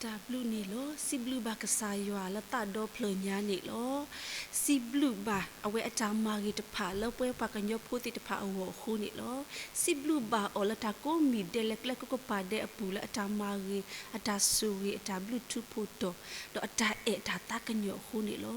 တၢ်ဘျုးန့ၣ်လီၤ. စံးဘျုးဘၣ်ကစၢ်ယွၤလၢသးဒီဖျၢၣ်ညါန့ၣ်လီၤ. စံးဘျုးဘၣ်အဝဲအတၢ်မၤဂ့ၤတဖၣ်လၢပဝဲပှၤကညီဖိသ့ၣ်တဖၣ်အဂီၢ်အဃိန့ၣ်လီၤ. စံးဘျုးဘၣ်အီၤလၢတၢ်ကိးမံၤဒဲးလၢကျဲကိးကပၤဒဲးအပူၤလၢအတၢ်မၤဂ့ၤ အတၢ်ဆိၣ်ဂ့ၤ အတၢ်ဘျုးထူးဖှိၣ်တီၤ ဒီးအတၢ်အဲၣ်အတၢ်သးကညီၤအဃိန့ၣ်လီၤ.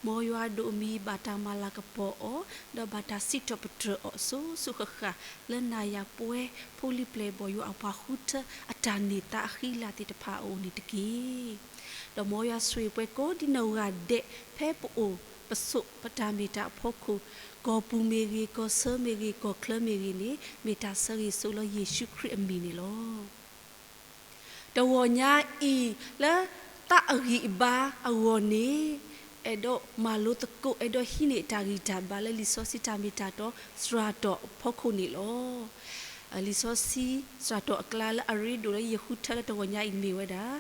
မ်ယွၤဒိၣ်မံၤဘၣ်တၢ်မၤလၤကပီၤအီၤ ဒီးဘၣ်တၢ်စံးထီၣ်ပတြၢၤအီၤအစိၤစိၤဃၣ်ဃၣ် လၢနၤယၤပဝဲဖိလံၤပျဲၢ်ဘီၣ် ယွၤအပှၤဃုထၢအတၢ်န့ၢ်သါအဃံအလၤသ့ၣ်တဖၣ်အအိၣ်န့ၣ်တက့ၢ်. ဒီးမ်ယွၤဆိၣ်ဂ့ၤပှၤကိးဒ်နီၢ်ဂၤဒဲး ဖဲပအိၣ်ပဆိးပတၢ်မ့ၢ်တၢ်အဖီခိၣ်, ကီၢ်ပူၤမ့ၢ်ဂ့ၤ, ကီၢ်ဆၢမ့ၢ်ဂ့ၤ, ကီၢ်ချၢမ့ၢ်ဂ့ၤန့ၣ် မ့ၢ်တၢ်ဆၢဂ့ၤဆိလၢယ့ၣ်ၡူးခရံာ်အမံၤန့ၣ်လီၤ. တဂီၤညါအံၤလၢသးအဂံၢ်အဘါအဂီၢ်န့ၣ် အဲၣ်ဒိးမၤလိသကိး အဲၣ်ဒိးဟံးန့ၢ်တၢ်ဂံၢ်တၢ်ဘါလၢလံာ်စီဆှံတၢ်မ့ၢ်တၢ်တီစှၤတီၢ်အဖီခိၣ်န့ၣ်လီၤ. လံာ်စီဆှံစှၤတီၢ်အကျါလၢအရ့ဒိၣ်လၢယဃုထၢလၢတဂီၤညါအံၤမ့ၢ်ဝဲဒၣ်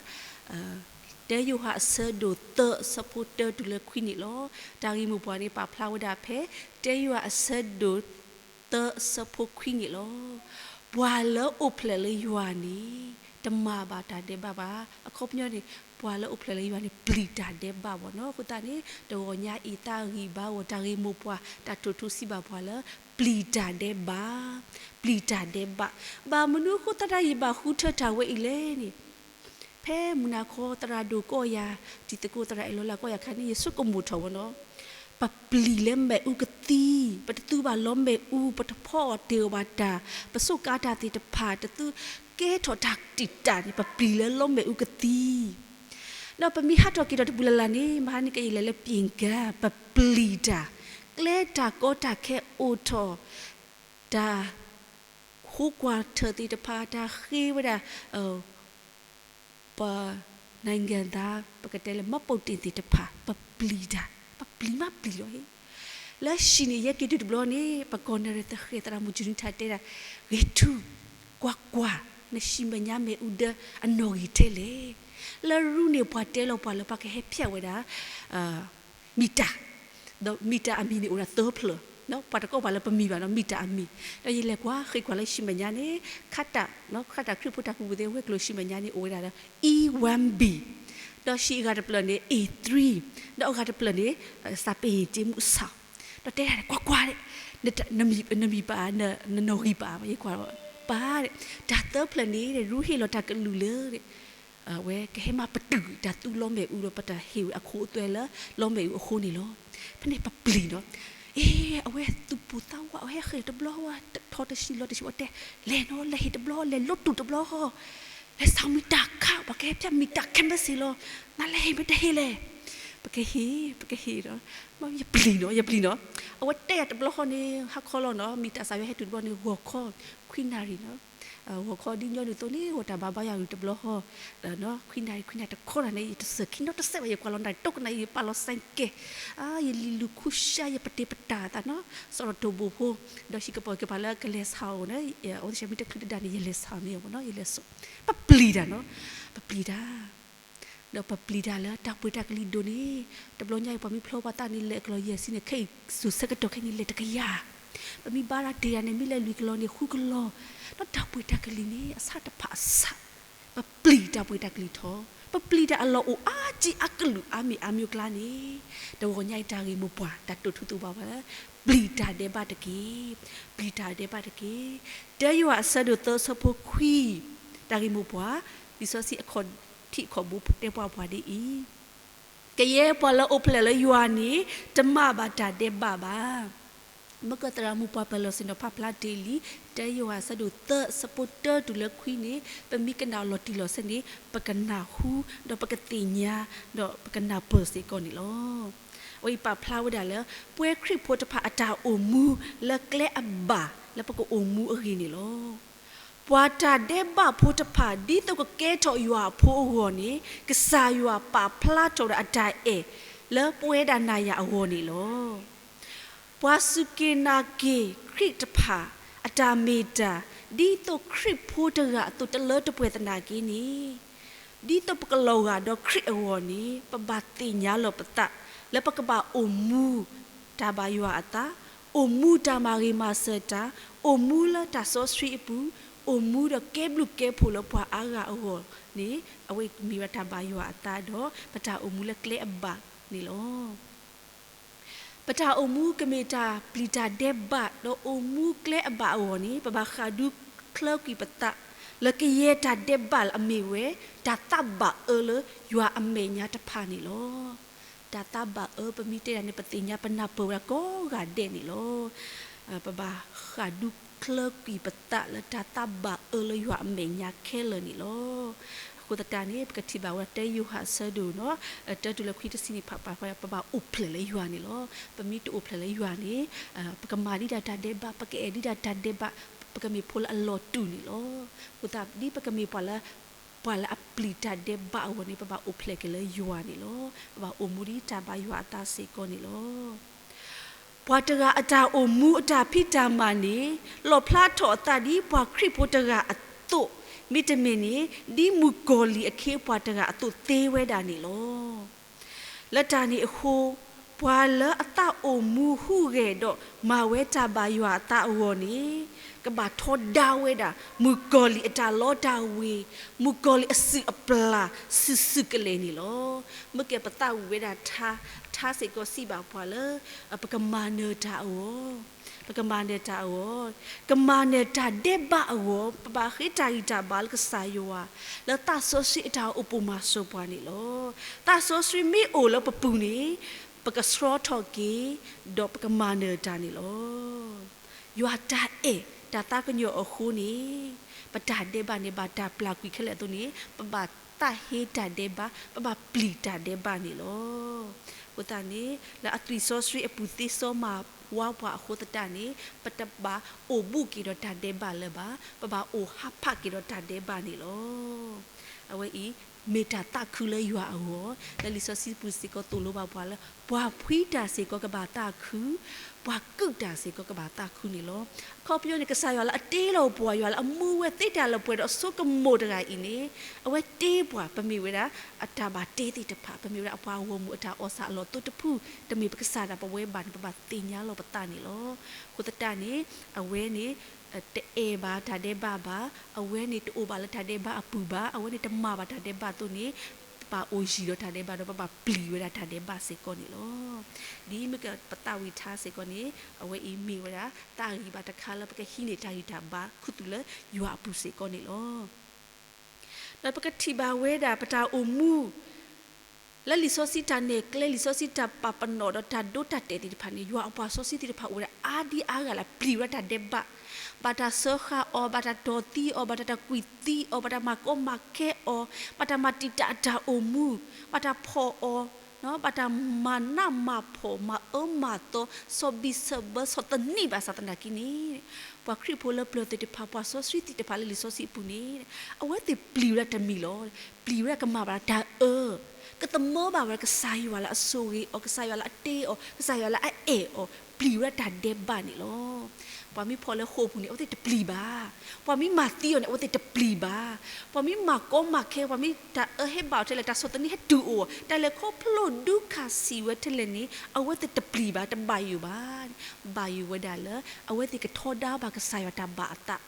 တၢယိၤဟၣ်အဆၢဒိၣ်သၢအဆၢဖိတၢတုၤလၢခွံန့ၣ်လီၤ. တၢ်ဂ့ၢ်မိၢ်ပှၢ်န့ၣ် ပာ်ဖျါဝဲဒၣ်ဖဲ တၢယိၤဟၣ်အဆၢဒိၣ် သၢအဆၢဖိခွံန့ၣ်လီၤ. ပှၤလၢအိၣ်ဖျဲၣ်လၢယွၤန့ၣ် တမၤဘၣ်တၢ်ဒဲးဘးဘၣ်. အခီပညီန့ၣ် ပှၤလၢအိၣ်ဖျဲၣ်လၢယွၤန့ၣ် ပျံၤတၢ်ဒဲးဘးဘၣ်နီၤ. အဃိသတးန့ၣ် တဂီၤညါအံၤ သးအဂံၢ်ဘါအဂီၢ် တၢ်ဂ့ၢ်မိၢ်ပှၢ် တၢ်တိာ်ထူစံးဘၣ်ပှၤလၢ ပျံၤတၢ်ဒဲးဘး, ပျံၤတၢ်ဒဲးဘး. ဘၣ်မနုၤအဃိသတးဒၣ်ယဘၣ်ဃုထၢတၢ်ဝဲအံၤလဲၣ်န့ၣ် ဖဲမုၢ်နၤခီသရၣ်ဒိၣ်ကိးယၤ, တံၤသကိးသရၣ်အဲၣ်လီၤလးကိးယၤအခါန့ၣ် ယဆိကမိၣ်ထီၣ်ဝဲနီၤ, ပပျံၤလၢမ့ၣ်အူကသံ, ပတသူဘၣ်လီမ့ၣ်အူ, ပတဖီအီၣ်တ့ၢ်အီၣ်ဘၣ်တၢ်, ပဆိးကါတၢ်သ့ၣ်တဖၣ်, တသူကဲထီၣ်တၢ်တံာ်တာ်န့ၣ် ပပျံၤလၢလီမ့ၣ်အူကသံ. ဒီးပမ့ၢ်ဟးထီၣ်က့ၤထီၣ်တပူၤလၢ်လၢ်န့ၣ် မဟါန့ၣ်ကယလဲၤလၢပံၣ်ကါ, ပပျံၤတၢ်, ကျဲတၢ်ကီတၢ်ခဲအိၣ်ထီၣ်, တၢ် ဟူကွၢ်ထၢၣ်သ့ၣ်တဖၣ် တၢ်ဃ့ဝဲဒၣ် ပှၤ နိုင်ငံသား ပကတဲလၢ မှတ်ပုံတင် သ့ၣ်တဖၣ် ပပျံၤတၢ်, ပပျံၤမးပျံၤလီၤ. လၢဟံၣ်န့ၣ် ယဲက့ၤတုၤတဘျီန့ၣ် ပကီၢ်နၢ်ရံၣ်သဃဲၤ သရၣ်မုၣ်ကၠူနံထါတဲဒၣ် ဂဲၤထူ, ကွၢ်ကွၢ်, နဟံၣ်မဲာ်ညါမ့ၣ်အူဒၢအနီၣ်ဂံၢ်ထဲလဲၣ်. လၢရူန့ၣ် ပှၤတဲလီၤပှၤလၢပှၤကဟဲဖျဲးဝဲဒၣ် မံၤတၢ်, ဒီးမံၤတၢ်အမံၤန့ၣ်အိၣ်ဒၣ်သၢဖျၢၣ်, ပှၤတကိးပှၤလၢပမံၤဘၣ်နီၤ မံၤတၢ်အမံၤ, ဒီးယလဲၤကွၢ်ဃ့ကွၢ်လၢဟံၣ်မဲာ်ညါန့ၣ် ခါတၢ်, ခါတၢ်ခရံာ်ဖိတၢ်ကူၣ်ဘၣ်ကူၣ်သ့ဝဲၤကျိၤဟံၣ်မဲာ်ညါန့ၣ် အိၣ်ဝဲဒၣ်လၢ E one B, ဒီးဟံၣ်အဂၤတဖျၢၣ်န့ၣ် A three, ဒီးအဂၤတဖျၢၣ်န့ၣ် စာပေယဉ်ကျေးမှုအဆောင်, ဒီးတဲဒၣ် ကွၢ်ကွၢ်, နမံၤပာ်, နနီၣ်ဂံၢ်ပာ်, ယကွၢ်ပာ်, တၢ်သၢဖျၢၣ်န့ၣ် ရူဟ့ၣ်လီၤတၢ်ကလုၢ်လၢ အဝဲကဟဲမၤပတုာ်တၢ်သူလီမ့ၣ်အူဒီး ပတၢ်ဟ့ၣ်ဝဲအခိအသွဲလၢလီမ့ၣ်အူအဃိန့ၣ်လီၤ. ဖဲန့ၣ်ပပျံၤနီၤ, အ့ အဝဲသူၣ်ပိၢ်သးဝး အဝဲဟဲဃ့ၢ်တဘျီဝဲ ထီၣ်တဆံးလီၤတဆံးဝဲတဲ, လဲၤနီၤ လဲၤဟ့ၣ်တဘျီ လဲၤလိးတူာ်တဘျီဃီ, လဲၤဆူမံၤတၢ်ခါ ပှၤကဟဲဖျဲးမံၤတၢ်ခဲမ့ၢ်စ့ၢ်လီၤ, နလဲၤဟ့ၣ်မ့ၢ်တဟ့ၣ်လဲၣ်, ပကဟ့ၣ် ပကဟ့ၣ်နီၤ, ယပျံၤနီၤ ယပျံၤနီၤ, အဝဲတဲယၤတဘျီဃီန့ၣ် ဟါခီလီၤနီၤ မံၤတၢ်စးဝဲဟဲတုၤတဘျီန့ၣ် ဂီၤခီခွံနၣ်ရံၣ်နီၤ ဂီၤခီဒ်ညီနုၢ်အသိးန့ၣ် ဂီၤတၢ်ဘါဘါယွၤဂုၤတဘျီဃီ, ခွံနၣ်ရံၣ် ခွံနၣ်ရံၣ်တခီတၢ်န့ၣ် ယတစၢၢ်ခံနီတစဲးဘၣ် ယကွၢ်လီၤနၣ်ရံၣ် တိကနၣ် ယပာ်လီၤစဲးကဲ, ယလံၤလူၤခူၣ်ရှါ ယပတ့ပတာ်သးနီၤ စီၤလီၤတိၢ်ဘိၣ်ဖိ, ဒီးဟံၣ်ကပီၤကပၤလၢကလဲၤဆၣ်အီၤန့ၣ် အဝဲသ့ၣ်မ့ၢ်တချုးတဒါန့ၣ် ယလဲၤဆၣ်အီၤန့ၣ်အီၤနီၤ ယလဲၤဆၣ်, ပပျံၤတၢ်နီၤ, ပပျံၤတၢ် ဒီးပပျံၤတၢ်လၢတၢ်ပှ့ၤတၢ်ကလံၤဒိၣ်န့ၣ်, တဘျီညါအံၤ ပှၤမ့ၢ်ဖျီပှၤသးန့ၣ် လဲၤအကလီၢ်ယဲၢ်ဆံန့ၣ် ခဲအံၤစိၤဆၢကတီၢ်ခဲအံၤန့ၣ် လဲၤတကယၤ, ပမ့ၢ်ဘါတၢ်တ့ၢ်ယၤန့ၣ် မ့ၢ်လဲၤလွံၢ်ကလီၢ်န့ၣ် ဃုကလီၢ်, ဒီးတၢ်ပှ့ၤတၢ်ကလံၤန့ၣ် အဆၣ်တဖၣ်အဆၣ်, ပပျံၤတၢ်ပှ့ၤတၢ်ကလံၤထီၣ်, ပပျံၤတၢ်အလီၢ်အိၣ်အါကံအါကလုာ်အါမံၤအါမံၤအကျါန့ၣ်, တဂီၤညါအံၤ တၢ်ဂ့ၢ်မိၢ်ပှၢ် တၢ်တိာ်ထူသကိးပှၤလၢ ပျံၤတၢ်ဒဲးဘးတက့ၢ်, ပျံၤတၢ်ဒဲးဘးတက့ၢ်. တၢယိၤဟၣ်အဆၢဒိၣ်သၢအဆၢဖိခွံ, တၢ်ဂ့ၢ်မိၢ်ပှၢ်, လံာ်စီဆှံအခီၣ်ထံးအခီၣ်ဘိတဲပှၤပှၤဒ်အံၤ, ကယဲၢ်ပှၤလၢအိၣ်ဖျဲၣ်လၢယွၤန့ၣ် တမၤဘၣ်တၢ်ဒဲးဘးဘၣ်. မ့ၢ်ကသရၣ်မုၣ်ပှၤပၢၤလီၢ်ဆ့ၣ်နီၤဖးဖျါတ့ၢ်လံ, တၢယိၤဟၣ်အဆၢဒိၣ်သၢအဆၢဖိတၢတုၤလၢခွံန့ၣ် ပမ့ၢ်ကနၣ်အီၤလီၤတံၢ်လီၤဆဲးန့ၣ် ပကနၢ်ဟူ, ဒီးပကသ့ၣ်ညါ, ဒီးပကနၢ်ပၢၢ်စ့ၢ်ကီးန့ၣ်လီၤ. အဝဲအံၤပာ်ဖျါဝဲဒၣ်လၢ ပဝဲခရံာ်ဖိတဖၣ်အတၢ်အိၣ်မူလၢကျဲအဘၣ်လၢပကအိၣ်မူအဂ့ၢ်န့ၣ်လီၤ. ပှၤတၢ်ဒဲးဘးဖိတဖၣ် ဒ်သိးကကဲထီၣ်ယွၤအဖိအဂီၢ်န့ၣ် ကစၢ်ယွၤပာ်ဖျါထီၣ်ဝဲဒၣ်အတၢ်အဲၣ်လၢပဝဲဒၣ်နၤယၤအဂီၢ်န့ၣ်လီၤ. ပှၤစူၢ်က့ၤနာ်က့ၤခရံာ်တဖၣ် အတၢ်မ့ၢ်တၢ် ဒ်သိးခရံာ်ဖိတဂၤအသိးတလၢတပှဲၤသနာ်က့န့ၣ် ဒ်သိးပကလီၤဂာ်ဒီးခရံာ်အဂီၢ်န့ၣ် ပဘၣ်သ့ၣ်ညါလီၤပသး လၢပကဘၣ်အိၣ်မူ တၢ်ဘၣ်ယွၤအသး, အိၣ်မူတၢ်မၤဂ့ၤမၤစၢၤတၢ်, အိၣ်မူလၢတၢ်စီဆှံအပူၤ, အိၣ်မူဒီးကဲဘျုးကဲဖှိၣ်လၢပှၤအါဂၤအဂီၢ်န့ၣ် အဝဲအံၤမ့ၢ်ဝဲဒၣ်တၢ်ဘၣ်ယွၤအသးဒီး ပတၢ်အိၣ်မူလၢကျဲအဘၣ်န့ၣ်လီၤ. ပတၢ်အိၣ်မူကမ့ၢ်တၢ်ပျံၤတၢ်ဒဲးဘး ဒီးအိၣ်မူကျဲအဘၣ်အဂီၢ်န့ၣ် ပဘၣ်ဃးဒုးချၢကွံာ်ပသး လၢကယဲၢ်တၢ်ဒဲးဘးလၢအမ့ၢ်ဝဲ တၢ်သးဘၣ်အၢလၢယွၤအမဲာ်ညါတဖၣ်န့ၣ်လီၤ. တၢ်သးဘၣ်အၢ ပမ့ၢ်တဲဒၣ်န့ၣ် ပသ့ၣ်ညါပနၢ်ပၢၢ်ဝဲဒၣ်ကိးဂၤဒဲးန့ၣ်လီၤ. ပဘၣ်ဃးဒုးချၢကွံာ်ပသးလၢတၢ်သးဘၣ်အၢလၢယွၤအမဲာ်ညါခဲလၢာ်န့ၣ်လီၤ. အဃိသတးန့ၣ် ပကထံၣ်ဘၣ်ဝဲတၢယိၤဟၣ်အဆၢဒိၣ်နီၤ တၢတုၤလၢခွံတဆံန့ၣ် ဖးပာ်ဃာ် ပဘၣ်အိၣ်ဖျဲၣ်လၢယွၤန့ၣ်လီၤ. ပမ့ၢ်တအိၣ်ဖျဲၣ်လၢယွၤန့ၣ် ပကမၤဒံးဒၣ်တၢ်ဒဲးဘး ပကအဲၣ်ဒံးဒၣ်တၢ်ဒဲးဘး ပကမ့ၢ်ဖိလၢအလီၤတူာ်န့ၣ်လီၤ. အဃိသတး ဒ်ပကမ့ၢ်ပှၤလၢ ပှၤလၢအပျံၤတၢ်ဒဲးဘးအဂီၢ်န့ၣ် ပဘၣ်အိၣ်ဖျဲၣ်က့ၤလၢယွၤန့ၣ်လီၤ. ပဘၣ်အိၣ်မူဒ်တၢ်ဘၣ်ယွၤအသးစ့ၢ်ကီးန့ၣ်လီၤ. ပှၤတဂၤအတၢ်အိၣ်မူအတၢ်ဖံးတၢ်မၤန့ၣ် လီၣ်ဖျါထီၣ်အသးဒ်ပှၤခရံာ်ဖိတဂၤအသိး, မ့တမ့ၢ်န့ၣ် ဒ်မုၣ်ကီၤလံၢ်အခ့အပှၤတဂၤအသိးသ့ဝဲဒၣ်န့ၣ်လီၤ. လၢတၢ်န့ၣ်အဃိ ပှၤလၢအသးအိၣ်မူဟူးဂဲၤဒီးမၤဝဲတၢ်ဘၣ်ယွၤအသးအဂီၢ်န့ၣ် ကဘၣ်ထီဒါဝဲဒၣ် မုၣ်ကီၤလံၢ်အတၢ်လီတၢ်ဝ့ၤ, မုၣ်ကီၤလံၢ်အစုၣ်အပျၢ်စုာ်စုာ်ကလဲာ်န့ၣ်လီၤ. မ့ၢ်ကဲပသးဝံၣ်ဝဲဒၣ်ထါ, ထါစ့ၢ်ကီးစံးဘၣ်ပှၤလၢ ပကမၤနၢၤတၢ်အဂီၢ်, ပကမၤနၢၤတၢ်အဂီၢ်, ကမၤနၢၤတၢ်ဒဲးဘးအဂီၢ်, ပဘၣ်ဃ့တၢ်ဂံၢ်တၢ်ဘါလၢကစၢ်ယွၤ, လၢသးစီဆှံအတၢ်အိၣ်ပိာ်မၤစၢၤပှၤန့ၣ်လီၤ. သးစီဆှံမ့ၢ်အိၣ်လၢပပူၤန့ၣ် ပကဆှီထီၣ်က့ၤ, ဒီးပကမၤနၢၤတၢ်န့ၣ်လီၤ. ယွၤတၢ်အဲၣ်တၢ်သးကညီၤအဃိန့ၣ် ပတၢ်ဒဲးဘးန့ၣ် ဘၣ်တၢ်ပျၢ်ကွံာ်ခဲလၢာ်အသိးန့ၣ် ပဘၣ်သးဟ့တၢ်ဒဲးဘး, ပဘၣ်ပျံၤတၢ်ဒဲးဘးန့ၣ်လီၤ. အဃိသတးန့ၣ် လၢအသွံၣ်စီဆှံအပူၤသ့စီမၤဝါပှၤအဃိသတးန့ၣ် ပတဘၣ်အိၣ်ဘူးက့ၤဒီးတၢ်ဒဲးဘးလၢၤဘၣ်, ပဘၣ်အိၣ်ဟးဖးက့ၤဒီးတၢ်ဒဲးဘးန့ၣ်လီၤ. အဝဲအံၤ မ့ၢ်တၢ်သးခုလၢယွၤအဂီၢ်, လၢလံာ်စီဆှံပူၤစ့ၢ်ကီးသိၣ်လိဘၣ်ပှၤလၢ ပှၤဖှံတၢ်စ့ၢ်ကီးကဘၣ်သးခု, ပှၤကုၢ်တၢ်စ့ၢ်ကီးကဘၣ်သးခုန့ၣ်လီၤ. အခီပညီန့ၣ် ကစၢ်ယွၤလၢအတ့လီၤပှၤ, ယွၤလၢအမူဝဲသ့တၢ်လၢပှဲၤဒီးအစိကမီၤတဂၤအံၤန့ၣ် အဝဲတ့ပှၤ, ပမ့ၢ်ဝဲဒၣ်အတၢ်ဘၣ်တ့သ့ၣ်တဖၣ်, ပမ့ၢ်ဝဲဒၣ်အပှၤဂီၢ်မုၢ်အတၢ်အီၣ်ဆၣ်အလီၢ်သိတဖု, တမ့ၢ်ပကစၢ်ဒၣ်ပဝဲဘၣ်န့ၣ် ပဘၣ်သ့ၣ်ညါလီၤပသးန့ၣ်လီၤ. အဃိသတးန့ၣ် အဝဲန့ၣ် တအဲၣ်ဘၣ်တၢ်ဒဲးဘးဘၣ်, အဝဲန့ၣ်တအိၣ်ဘၣ်လၢတၢ်ဒဲးဘးအပူၤဘၣ်, အဝဲန့ၣ်တမၤဘၣ်တၢ်ဒဲးဘးအသိးန့ၣ် ပဘၣ်အိၣ်ယံၤဒီးတၢ်ဒဲးဘးဒီး ပဘၣ်ပျံၤဝဲဒၣ်တၢ်ဒဲးဘးစ့ၢ်ကီးန့ၣ်လီၤ. ဒ်မ့ၢ်ကဲပသးဝံၣ်ထါစ့ၢ်ကီးန့ၣ် အဝဲအံၤမ့ၢ်ဝဲဒၣ် တၢ်ဂံၢ်ဘါတခါလၢပကဟံးန့ၢ်တၢ်ဂံၢ်တၢ်ဘါခူသူၣ်လၢယွၤအပူၤစ့ၢ်ကီးန့ၣ်လီၤ. ဒီးပကထံၣ်ဘၣ်ဝဲဒၣ်ပတၢ်အိၣ်မူ လၢလံာ်စီဆှံတၢ်နဲၣ်ကျဲ လံာ်စီဆှံတၢ်ပာ်ပနီၣ်ဒီးတၢ်ဒိတၢ်တဲာ်သ့ၣ်တဖၣ်န့ၣ် ယွၤအပှၤစီဆှံသ့ၣ်တဖၣ်အိၣ်ဝဲဒၣ်အါဒံအါဂၤလၢပျံၤဝဲဒၣ်တၢ်ဒဲးဘး, ဘၣ်တၢ်စၢဃာ်အီၤ, ဘၣ်တၢ်တီၢ်သံအီၤ, ဘၣ်တၢ်တၢ်ကွံာ်သံအီၤ, ဘၣ်တၢ်မၤကီမၤခဲအီၤ, ဘၣ်တၢ်မၤတံာ်တာ်အတၢ်အိၣ်မူ, ဘၣ်တၢ်ဖီၣ်အီၤ, ဘၣ်တၢ်မၤနးမၤဖှီၣ် မၤအၢမၤသီ ဆီၣ်ဘံၣ်ဆီၣ်ဘၢ ဆီၣ်သနံးဘၣ်ဆၣ်သနာ်က့န့ၣ် ပှၤခရံာ်ဖိလၢပျၢၤသ့ၣ်တဖၣ် ပှၤစီဆှံသ့ၣ်တဖၣ်လၢလံာ်စီဆှံအပူၤန့ၣ် အဝဲသ့ၣ်ပျံၤဝဲဒၣ်တမံၤလီၤ. ပျံၤဝဲဒၣ်ကမၤဘၣ်တၢ်အၢ, ကသမၢဘၣ်ဝဲဒၣ်ကစၢ်ယွၤလၢအဆိၣ်ဂ့ၤအီၤ, ကစၢ်ယွၤလၢအတ့အီၤ, ကစၢ်ယွၤလၢအအဲၣ်အီၤ, ပျံၤဝဲဒၣ်တၢ်ဒဲးဘးန့ၣ်လီၤ. ပှၤမ့ၢ်ဖီၣ်လၢဃိာ်ပူၤန့ၣ် အဝဲသ့ၣ်တပျံၤဘၣ်. ပှၤမ့ၢ်မၤသံအီၤန့ၣ် အဝဲသ့ၣ်တပျံၤဘၣ်. ပှၤမ့ၢ်မၤကီမၤခဲ, ပှၤမ့ၢ်တၢ်အၢဟဲဘၣ်အီၤထဲလဲၣ်, တၢ်ဆီၣ်သနံးဟဲတုၤအိၣ်, တၢ်လဲၤခီဖျိဒုးခးဆံးဝဲထဲလဲၣ်န့ၣ် အဝဲသ့ၣ်တပျံၤဘၣ်, တဘၣ်ယိၣ်ဘၣ်. ဘၣ်ယိၣ်ဝဲဒၣ်လၢ အဝဲသ့ၣ်ကထီဒါဘၣ်ကစၢ်ယွၤတၢ်ဘၣ်အသး,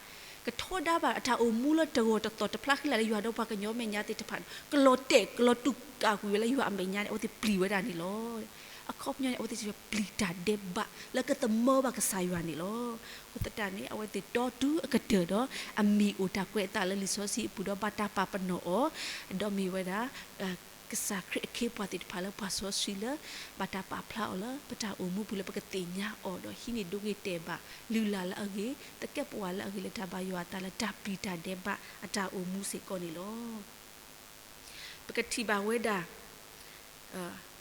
ကထီဒါဘၣ်အတၢ်အိၣ်မူလၢတဂီၤတသီၣ်တဖျါဃံလၤလၢယွၤဒီးပှၤကညီမဲာ်ညါသ့ၣ်တဖၣ်န့ၣ် ကလီၤတဲာ်ကလီၤတူၢ်ကးကွံာ်ဝဲလၢယွၤအမဲာ်ညါန့ၣ် အဝဲသ့ၣ်ပျံၤဝဲဒၣ်န့ၣ်လီၤ. အခီပညီန့ၣ် အဝဲသ့ၣ်ပျံၤတၢ်ဒဲးဘးလၢကသမၢဘၣ်ကစၢ်ယွၤန့ၣ်လီၤ. အဃိသတးန့ၣ် အဝဲသ့ၣ်တီတုၤအကတၢၢ်ဒီး အမံၤအိၣ်တၢ်ကွဲးအသးလၢလံာ်စီဆှံအပူၤဒီး ဘၣ်တၢ်ပာ်ပနီၣ်အီၤ, ဒီးမ့ၢ်ဝဲဒၣ် ကစၢ်ခရံာ်အခ့အပှၤသ့ၣ်တဖၣ်လၢပှၤစီဆှံလၢ ဘၣ်တၢ်ပာ်ဖျါအီၤလၢ ပတၢ်အိၣ်မူပူၤလၢပကသ့ၣ်ညါအီၤဒီးဟံးန့ၢ်ဒိဂ့ၤတဲာ်ဘၣ် လုၢ်လၢ်လၢအဂ့ၤ, သကဲးပဝးလၢအဂ့ၤလၢတၢ်ဘၣ်ယွၤအသးလၢတၢ်ပျံၤတၢ်ဒဲးဘးအတၢ်အိၣ်မူစ့ၢ်ကီးန့ၣ်လီၤ. ပကထံၣ်ဘၣ်ဝဲဒၣ်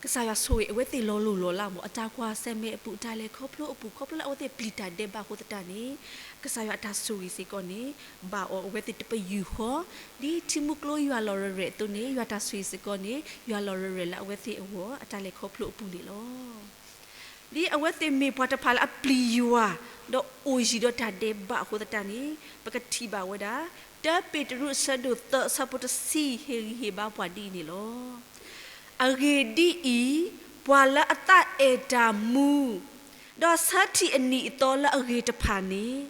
ကစၢ်ယွၤဆိၣ်ဂ့ၤအဝဲသ့ၣ်လီၤလိၢ်လီၤလးမး, အတၢ်ကွၢ်ဆၢၣ်မဲာ်အပူၤ အတၢ်လဲၤခီဖျိအပူၤ ခီဖျိလၢအဝဲသ့ၣ်ပျံၤတၢ်ဒဲးဘးအဃိသတးန့ၣ် ကစၢ်ယွၤအတၢ်ဆိၣ်ဂ့ၤစ့ၢ်ကီးန့ၣ် ဘၣ်အီၤအဝဲသ့ၣ်တပယူာ်ဃီ, ဒ်ထံမူကျိယွၤလီၤရၢၢ်ရဲၣ်အသိးန့ၣ် ယွၤတၢ်ဆိၣ်ဂ့ၤစ့ၢ်ကီးန့ၣ် ယွၤလီၤရၢၢ်ရဲၣ်လၢအဝဲသ့ၣ်အဂီၢ် အတၢ်လဲၤခီဖျိအပူၤန့ၣ်လီၤ. ဒ်အဝဲသ့ၣ်မ့ၢ်ပှၤတဖၣ်လၢအပျံၤယွၤ ဒီးအိၣ်ယံၤဒီးတၢ်ဒဲးဘးအဃိသတးန့ၣ် ပကထံၣ်ဘၣ်ဝဲဒၣ် တၢပ့းတရူးအဆၢဒိၣ်သၢအဆၢဖိတဆံ ဟ့ၣ်ဂံၢ်ဟ့ၣ်ဘါပှၤဒ်အံၤန့ၣ်လီၤ. အဂ့ၢ်ဒ်အံၤ, ပှၤလၢအသးအဲၣ်တၢ်မူ ဒီးဆၢထံၣ်အနံၣ်အသီလၢအဂ့ၤတဖၣ်န့ၣ်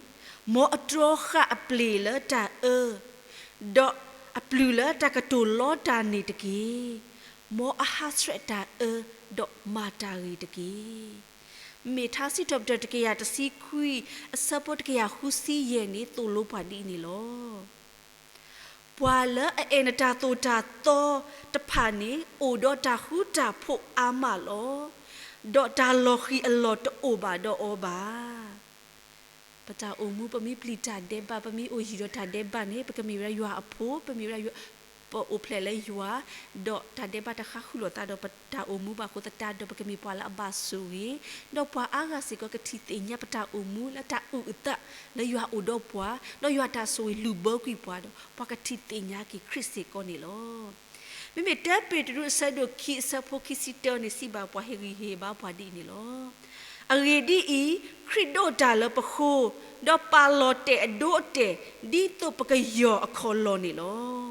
မ်အတြီဃာ်အပျ့ၤလၢတၢ်အၢ, ဒီးအပျုၤလၢတၢ်ကတိၤလီတၢ်န့ၣ်တက့ၢ်. မ်အဟးဆှဲးတၢ်အၢ, ဒီးမၤတၢ်ဂ့ၤတက့ၢ်. မ့ၢ်ထါစံးထီၣ်ပတြၢၤတကယၤတဆံခွံ အဆၢဖိတကယၤဃုဆံယဲၢ်န့ၣ် သိၣ်လိပှၤဒ်အံၤန့ၣ်လီၤ. ပှၤလၢအအဲၣ်နတၢ်သိၣ်တၢ်သီတဖၣ်န့ၣ် အိၣ်ဒီးတၢ်ဃူတၢ်ဖိးအါမးလီၤ. ဒီးတၢ်လီၤဃံၤအလီၢ်တအိၣ်ဘၣ်ဒီးအီၤဘၣ်. ပတၢ်အိၣ်မူ ပမ့ၢ်ပျံၤတၢ်ဒဲးဘး ပမ့ၢ်အိၣ်ယံၤဒီးတၢ်ဒဲးဘးန့ၣ် ပကမ့ၢ်ဝဲဒၣ်ယွၤအဖိ, ပမ့ၢ်ဝဲဒၣ်ယွၤ, ပအိၣ်ဖျဲၣ်လၢယွၤ, ဒီးတၢ်ဒဲးဘးတဃါဃုာ်လိာ်သးဒီးပတၢ်အိၣ်မူဘၣ်အဃိသတးဒီး ပကမ့ၢ်ပှၤလၢအဘၣ်ဆိၣ်ဂ့ၤ, ဒီးပှၤအါဂၤစ့ၢ်ကီးကထံၣ်သ့ၣ်ညါပတၢ်အိၣ်မူလၢတၢ်အုၣ်အသးလၢယွၤအိၣ်ဒီးပှၤ, ဒီးယွၤတၢ်ဆိၣ်ဂ့ၤလုၢ်ဘၢကွံာ်ပှၤဒီး ပှၤကထံၣ်သ့ၣ်ညါက့ၤခရံာ်စ့ၢ်ကီးန့ၣ်လီၤ. မ့မ့ၢ်တၢ်ပ့းတရူးအဆၢဒိၣ်ခံအဆၢဖိခံဆံတၢန့ၣ် စံးဘၣ်ပှၤ ဟ့ၣ်ဂံၢ်ဟ့ၣ်ဘါပှၤဒ်အံၤန့ၣ်လီၤ. အဂ့ၢ်ဒ်အံၤ, ခရံာ်ဒိးတၢ်လၢပဃိ, ဒီးပာ်လီၤတဲာ်အဒိအတဲာ် ဒ်သိးပကယီၢ်အခီၣ်လီၢ်န့ၣ်လီၤ.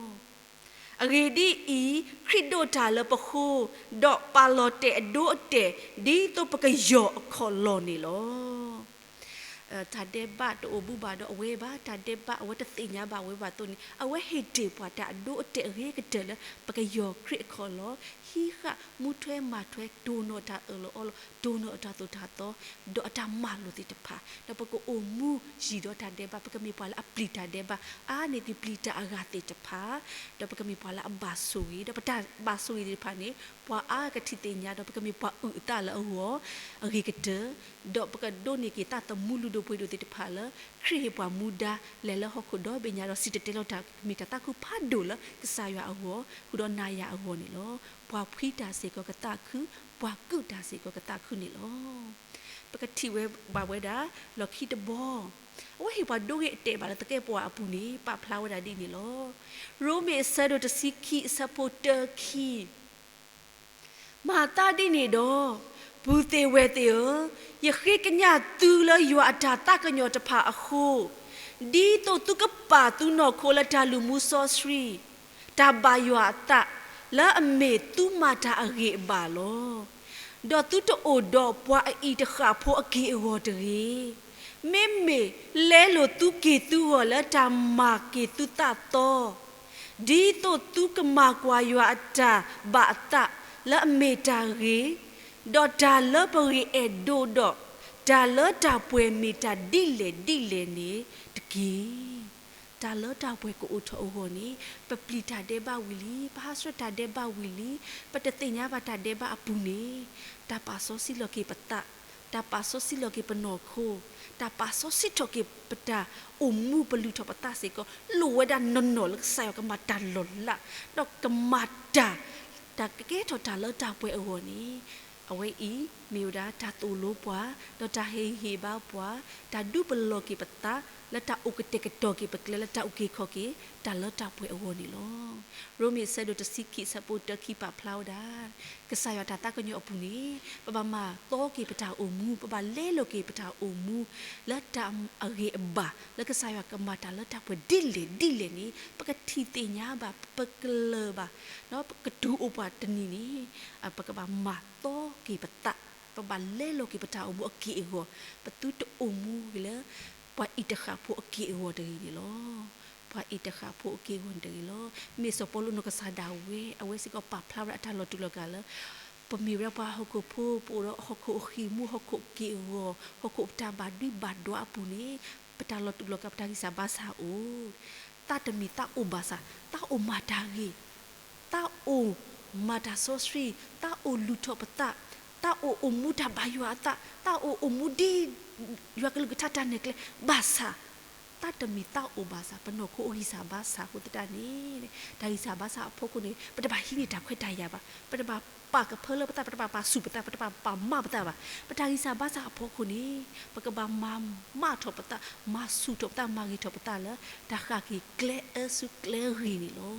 အဂ့ၢ်ဒ်အံၤ, ခရံာ်ဒိးတၢ်လၢပဃိ, ဒီးပာ်လီၤတဲာ်အဒိအတဲာ် ဒ်သိးပကယီၢ်အခီၣ်လီၢ်န့ၣ်လီၤ. တၢ်ဒဲးဘးတအိၣ်ဘူးဘၣ်ဒီးအဝဲဘၣ်, တၢ်ဒဲးဘးအဝဲတသ့ၣ်ညါဘၣ်ဝဲဘၣ်အသိးန့ၣ် အဝဲဟ့ၣ်တ့ၢ်ပှၤတၢ်အဒိအတဲာ်အဂ့ၤကတၢၢ်လၢ ပကယီၢ်ခရံာ်အခီၣ်လီၢ်, ဟံးဃာ်မူထွဲမၤထွဲ တိၢ်နီၣ်တၢ်အၢၣ်လီၤအီလီၤ, တိၢ်နီၣ်အတၢ်သိၣ်တၢ်သီ, ဒီးအတၢ်မၤလိာ်သ့ၣ်တဖၣ်, ဒီးပကအိၣ်မူယံၤဒီးတၢ်ဒဲးဘး, ပကမ့ၢ်ပှၤလၢအပျံၤတၢ်ဒဲးဘး, အါန့ၢ်က့ၤပျံၤတၢ်အဂၤသ့ၣ်တဖၣ်, ဒီးပကမ့ၢ်ပှၤလၢအဘၣ်ဆိၣ်ဂ့ၤ, ဒီးပတၢ်ဘၣ်ဆိၣ်ဂ့ၤသ့ၣ်တဖၣ်န့ၣ် ပှၤအါကထံၣ်သ့ၣ်ညါဒီး ပကမ့ၢ်ပှၤအုၣ်အသးလၢအဂီၢ် အဂ့ၤကတၢၢ်, ဒီးပကဒိးန့ၢ်က့ၤသးသမူလုၢ်ဒိၣ်ပှ့ၤဒိၣ်သ့ၣ်တဖၣ်လၢ ခရံာ်ဟ့ၣ်ပှၤမူဒါ လဲၤလၢဟီၣ်ခိၣ်ဒီဘ့ၣ်ညါဒီး စံၣ်တဲၤတဲလီၤတၢ် မ့ၢ်တၢ်သးခုဖးဒိၣ်လၢကစၢ်ယွၤအဂီၢ် ဃုာ်ဒီးနၤယၤအဂီၢ်န့ၣ်လီၤ. ပှၤဖှံတၢ်စ့ၢ်ကီးကသးခု, ပှၤကုၢ်တၢ်စ့ၢ်ကီးကသးခုန့ၣ်လီၤ. ပကထံၣ်ဝဲဘၣ်ဝဲဒၣ် လီၢ်ခံတဘီ အဝဲဟ့ၣ်ပှၤဒိဂ့ၤအတဲာ်ဘၣ်လၢသကဲးပဝးအပူၤန့ၣ် ပာ်ဖျါဝဲဒၣ်ဒ်န့ၣ်လီၤ. ရိမ့ၤအဆၢဒိၣ်တဆံခံအဆၢဖိတၢခံ မၤသးဒ်န့ၣ်ဒီး, ပုၢ်သ့ၣ်ဝဲၢ်သ့ၣ်ဧၢ, ယဃ့ကညးသုလၢယွၤအတၢ်သးကညီၤတဖၣ်အဃိ, ဒ်သိးသုကပာ်သုနီၢ်ခိလၢတၢ်လုၢ်မူစီဆှံ, တၢ်ဘၣ်ယွၤအသး, လၢအမ့ၢ်သုမၤတၢ်အဂ့ၤအဘၣ်လီၤ. ဒီးသုတအိၣ်ဒီးပှၤအအံၤတဃၣ်ဖိအက့ၢ်အဂီၤတဂ့ၤ. မ့မ့ၢ်လဲလိာ်သုက့ၢ်သုဂီၤလၢတၢ်မၤက့ၤသုသးသီ ဒ်သိးသုကမၤကွၢ်ယွၤအတၢ်ဘၣ်အသးလၢအမ့ၢ်တၢ်ဂ့ၤ, ဒီးတၢ်လၢပဂ့ၤအဲၣ်ဒိးဒီး တၢ်လၢတၢ်ပှဲၤမ့ၢ်တၢ်ဒ်လဲၣ်ဒ်လဲၣ်န့ၣ်တက့ၢ်. တၢ်လၢတၢ်ပှဲၤကအိၣ်ထီၣ်အဂီၢ်န့ၣ် ပပျံၤတၢ်ဒဲးဘးဝံၤလံ, ပဟးဆှဲးတၢ်ဒဲးဘးဝံၤလံ, ပတသ့ၣ်ညါဘၣ်တၢ်ဒဲးဘးအပူၤန့ၣ် တၢ်ပာ်စီဆှံလီၤက့ၤပသး, တၢ်ပာ်စီဆှံလီၤက့ၤပနီၢ်ခိ, တၢ်ပာ်စီဆှံထီၣ်က့ၤပတၢ်အိၣ်မူပလုၢ်ထီၣ်ပသးစ့ၢ်ကီး လိၣ်ဝဲဒၣ်နီၢ်နီၢ်လၢကစၢ်ယွၤကမၤတၢ်လီၤလး, ဒီးကမၤတၢ်, တၢ်ကကဲထီၣ်တၢ်လၢတၢ်ပှဲၤအဂီၢ်န့ၣ် အဝဲအံၤ မ့ၢ်ဝဲဒၣ်တၢ်သိၣ်လိပှၤ, ဒီးတၢ်ဟ့ၣ်ဂံၢ်ဟ့ၣ်ဘါပှၤ, တၢ်ဒုးပလီၢ်က့ၤပသး လၢတၢ်အိၣ်ကတဲာ်ကတီၤက့ၤပကျဲလၢတၢ်အုၣ်က့ၤခီၣ်က့ၤ တၢ်လၢတၢ်ပှဲၤအဂီၢ်န့ၣ်လီၤ. ရိမ့ၤအဆၢဒိၣ်တဆံခံအဆၢဖိတၢခံပာ်ဖျါဝဲဒၣ် ကစၢ်ယွၤတၢ်သးကညီၤအပူၤန့ၣ် ပဘၣ်မၤသီက့ၤပတၢ်အိၣ်မူ, ပဘၣ်လဲလိာ်က့ၤပတၢ်အိၣ်မူ လၢတၢ်အဂ့ၤအဘၣ် လၢကစၢ်ယွၤကမၤတၢ်လၢတၢ်ပှဲၤဒ်လဲၣ်ဒ်လဲၣ်န့ၣ် ပကထံၣ်သ့ၣ်ညါဘၣ်, ပကလၢၤဘၣ်, ပကတုၤအိၣ်ပှၤတနံၤန့ၣ် ပကဘၣ်မၤသီက့ၤပသး, ပဘၣ်လဲလိာ်က့ၤပတၢ်အိၣ်မူအက့ၢ်အဂီၤ, ပသုတအိၣ်မူက့ၤလၢ ပှၤအံၤတဃၣ်ဖိအက့ၢ်အဂီၤတဂ့ၤန့ၣ်လီၤ. ပှၤအံၤတဃၣ်ဖိအက့ၢ်အဂီၤန့ၣ်တဂ့ၤလီၤ. မ့ၢ်စီၤပီလူးနီၢ်ကစၢ်ဒၣ်ဝဲ အဝဲစ့ၢ်ကီးပာ်ဖျါဝဲဒၣ်အတၢ်လီၤတူာ်လီၤကာ်လၢ ပမ့ၢ်ဝဲဒၣ်ပှၤဟီၣ်ခိၣ်ဖိ ပအိၣ်ဒီးဟီၣ်ခိၣ်အဃံးမူ ဟီၣ်ခိၣ်အက့ၢ်အဂီၤ ဟီၣ်ခိၣ်ပတၢ်ဘၣ်ဒွံးဘၣ်ဒွးအပူၤန့ၣ် ပတၢ်လီၤတူာ်လီၤကာ် ပတၢ်ဂံၢ်စၢ်ဘါစၢ်အိၣ်, သးတမံၤသးအိၣ်ဘၣ်ဆၣ် သးအိၣ်မၤတၢ်ဂ့ၤ, သးအိၣ်မၤတၢ်စီဆှံ, သးအိၣ်လုၢ်ထီၣ်ပသး, သးအိၣ်အိၣ်မူတၢ်ဘၣ်ယွၤအသး, သးအိၣ်အိၣ်မူဒ်ယွၤကလုၢ်ကထါတၢ်နဲၣ်ကျဲဘၣ်ဆၣ် သးတမံၤသးအိၣ်ဘၣ်ဆၣ် ပနီၢ်ခိအဂံၢ်စၢ်ဘါစၢ်အဃိသတးန့ၣ် တၢ်ဂံၢ်စၢ်ဘါစၢ်အဖီခိၣ်န့ၣ် ပတဘၣ်ဟံးန့ၢ်တၢ်ခွဲးတၢ်ယာ်ဘၣ်, ပတဘၣ်ပာ်ကဖၢလၢပသး, ပတဘၣ်ပာ်ဆူၣ်ပသး, ပတဘၣ်ပာ်မးပသးဘၣ်. ပတၢ်ဂံၢ်စၢ်ဘါစၢ်အဖီခိၣ်န့ၣ် ပကဘၣ်မၤမးထီၣ်ပသး, မၤဆူၣ်ထီၣ်ပသး, မၤဂ့ၤထီၣ်ပသးလၢ တၢ်ဃၣ်က့ၤကျဲအၢဆူကျဲဂ့ၤန့ၣ်လီၤ.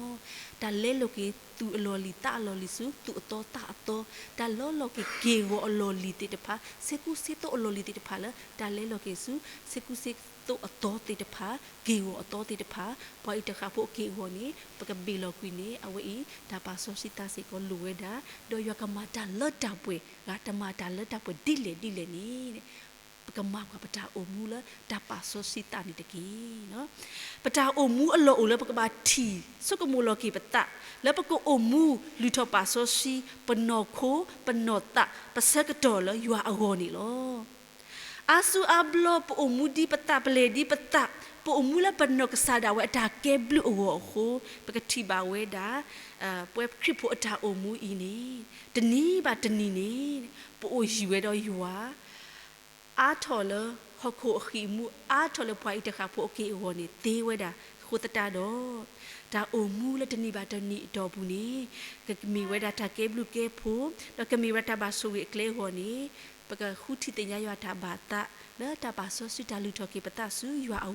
တၢ်လဲလိာ်က့ၤသူၣ်အလီၢ်လံၤ သးအလီၢ်လံၤဆူ သူၣ်အသီသးအသီ, တၢ်လီလီၤက့ၤက့ၢ်ဂီၤအလီၢ်လံၤသ့ၣ်တဖၣ်, ဆ့ကူဆ့သိအလီၢ်လံၤသ့ၣ်တဖၣ်လၢ တၢ်လဲလိာ်က့ၤဆူ ဆ့ကူဆ့သိအသီသ့ၣ်တဖၣ်, က့ၢ်ဂီၤအသီသ့ၣ်တဖၣ်, ပှၤအံၤတဃၣ်ဖိအက့ၢ်အဂီၤန့ၣ် ပကဘ့ၣ်လီၤကွံာ်န့ၣ် အဝဲအံၤ တၢ်ပာ်စီဆှံသးစ့ၢ်ကီးလိၣ်ဝဲဒၣ်, ဒီးယွၤကမၤတၢ်လၢတၢ်ပှဲၤ, ယွၤတမၤတၢ်လၢတၢ်ပှဲၤဒ်လဲၣ်ဒ်လဲၣ်န့ၣ် ပကမၤပှၤပတၢ်အိၣ်မူလၢတၢ်ပာ်စီဆှံသးန့ၣ်တက့ၢ်. ပတၢ်အိၣ်မူအလီၢ်အိၣ်လၢပကဘၣ်ထံၣ်ဆိကမိၣ်လီၤက့ၤပသး လၢပကအိၣ်မူလုၢ်ထီၣ်ပာ်စီဆှံ ပနီၢ်ခိ ပနီၢ်သး ပဆၢကတီၢ်လၢယွၤအဂီၢ်န့ၣ်လီၤ. အါစုအါဘျီပအိၣ်မူဒ်ပသး ပလဲၤဒ်ပသး ပအိၣ်မူလၢပနီၢ်ကစၢ်ဒၣ်ဝဲအတၢ်ကဲဘျုးအဂီၢ်အဃိ ပကထံၣ်ဘၣ်ဝဲဒၣ် ပဝဲခရံာ်ဖိအတၢ်အိၣ်မူအံၤန့ၣ် တနံၤဘၣ်တနံၤန့ၣ် ပအိၣ်ယံၤဝဲဒီးယွၤ အါထီၣ်လၢဟီၣ်ခိၣ်အဃံးအမူ အါထီၣ်လၢပှၤအံၤတဃၣ်ဖိအက့ၢ်အဂီၤန့ၣ်သ့ဝဲဒၣ်အဃိသတးဒီး တၢ်အိၣ်မူလၢတနံၤဘၣ်တနံၤအတီၢ်ပူၤန့ၣ် ကမ့ၢ်ဝဲဒၣ်တၢ်ကဲဘျုးကဲဖှိၣ် ဒီးကမ့ၢ်ဝဲဒၣ်တၢ်ဘၣ်ဆိၣ်ဂ့ၤအကျဲအဂီၢ်န့ၣ် ပကဃုထံၣ်သ့ၣ်ညါယွၤတၢ်ဘၣ်သး လၢတၢ်ပာ်စီဆှံတၢ်လုၢ်ထီၣ်က့ၤပသးဆူယွၤအ